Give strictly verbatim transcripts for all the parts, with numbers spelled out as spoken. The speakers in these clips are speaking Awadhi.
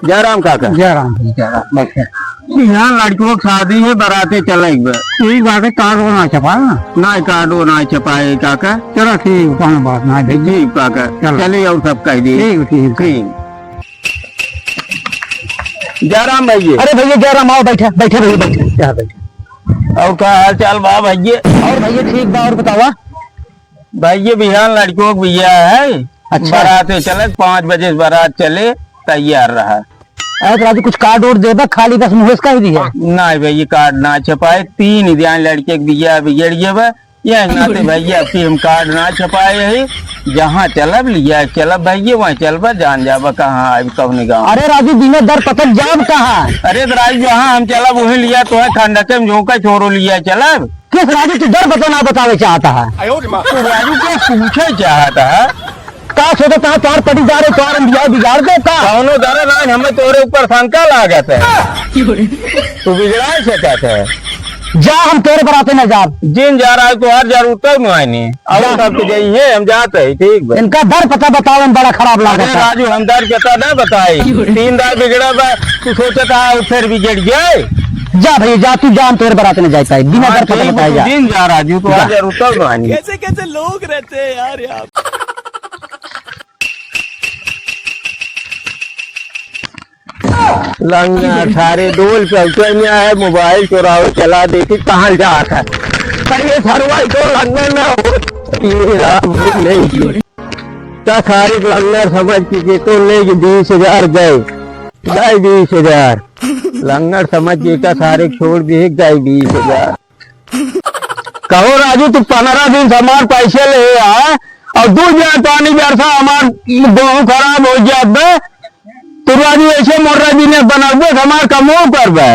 जय राम काका। जय राम जी, जय राम। बैठे। यहाँ लड़कियों की शादी है, बराते चलेक बा। ठीक बात है, कार्ड वो ना छपाए ना। ना, कार्ड वो ना छपाए काका। चलो ठीक, कौनो बात ना है। ठीक काका, चलो। चलिए और सब कह दिए। ठीक, ठीक। ठीक। जय राम भैया। अरे भैया जय राम, आओ बैठे, बैठे भैया, बैठे, यहाँ बैठे। और का हाल चाल बा भैया? और भैया ठीक बा, और बतावा? भैया बिहान लड़कियों के बियाह है। अच्छा। बराते चले, पाँच बजे से बरात चले, तैयार रहा। अरे तो राजू कुछ कार्ड ओर्ड देबा, खाली बस मुँह से कह दिया। नहीं भैया, कार्ड ना छपाए, तीन ही दिहान लड़के के बियाह बिगड़ गया बा। यह नाते भैया, अब की हम कार्ड ना छपाए ही, जहाँ चलब लिया चलब भैया, वहीं चलबा, जान जाबा कहाँ आइब, कौने गाँव। अरे राजू, बिना दर पता जाब कहाँ? अरे तो राजू, जहाँ हम चलब वहीं लिया, तोहे खंडके में झोंका छोरो लिया चलब। किस राजू तू दर पता ना बतावे चाहता है? तो राजू क्या पूछे चाहता है? का सोचता है, तोहार पटीदार है, तोहार हम बियाह बिगाड़ दे का? कौनो दर ना, हमें तोरे ऊपर शंका लागत है। तू बिगड़ाए सकत है। जा, हम तोरे बराते न जाब। जिन जा रहा है, तोहार जरूरत तो नहीं। अब जा। सबके जइहे, हम जात है, ठीक बा। इनका दर पता बताओ, हम बड़ा खराब लागत अरे है। राजू, हम दर पता ना बताई। तीन दार बिगड़ा बा, तू सोचत आ, फिर बिगड़ जाए। जा भैया, जा, तू जा, हम तोरे बराते न जाए पाए, बिना हाँ, दर पता ठीक बा, बताए तू जा। जिन जा राजू, तोहार जा। जरूरत तो नहीं। कैसे कैसे लोग रहते हैं यार, यहाँ। लंगड़ सारे डोल पे उतर नहीं आया, मोबाइल चोरावे चला देखी कहाँ जात है। अरे सरवा तो लंगड़ ना हो, ये राम नहीं। का सारे लंगड़ समझ के तो ले गए बीस हजार गए, गए बीस हजार। लंगड़ समझ के का सारे छोड़ दिए, गए बीस हजार। कहो राजू, तू पन्द्रह दिन से हमार पैसे ले आ और दू दिन पानी बरसा, हमार गेहूं खराब हो जात बे। तू राजू ऐसे मोर्रा बिजनेस बनाबे, हमार कमो करबे।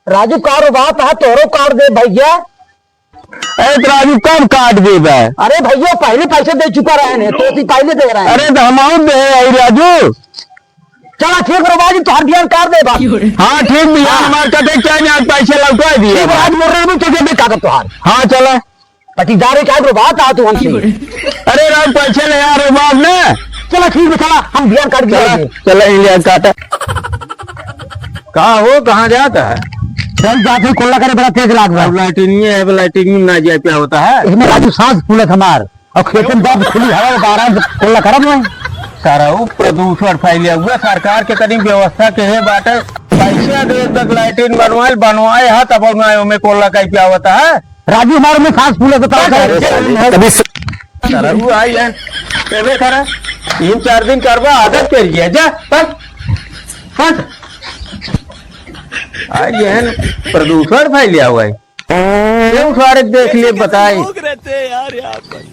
राजू, कारोबार तो है, तोरो काट दे भैया। अरे तो राजू, कब काट देबे? अरे भैया, पहले पैसे दे चुका रहे हैं, तो ती पहले दे रहे हैं। अरे तो हम और दे आई राजू। चला ठीक रहो बाजी, तोहर बियान काट देबा। हाँ ठीक बियान हाँ। हमार कटे क्या नहीं, आज पैसे लौटा दिए। ठीक बा। आज मोर रहे तो दे कागज तोहार। हाँ चला। पटीदारे का रो बात आ तू हमसे। अरे राम पैसे ले यार, रो बात ना। चला ठीक बा, चला हम बियान काट दिया चला, आज। चला इंडिया काटा। का हो, कहाँ जाता है? चल जाते ही कोल्ला करे, बड़ा तेज लाग रहा। अब लाइटिंग है, अब लाइटिंग में ना जाए क्या होता है? इसमें राजू सांस फूलत हमार। और खेतन दर्द खुली हवा बारह से कोल्ला करब नहीं। सारा ऊ प्रदूषण फैले हुआ, सरकार के कनी व्यवस्था के है बाटे। पैसा दे तक लैट्रिन बनवाए, बनवाए हा तब ना ओमे कोल्ला कहीं पे आवता है। राजू हमारे में सांस फूले तो ताकत है। तभी से सारा ऊ आई है। एबे सारा तीन चार दिन करबा, आदत कर गया। जा, फट, फट। आई है, प्रदूषण फैले हुआ है। क्यों सारे देख लिए, बताए। लोग रहते हैं यार यहाँ पर।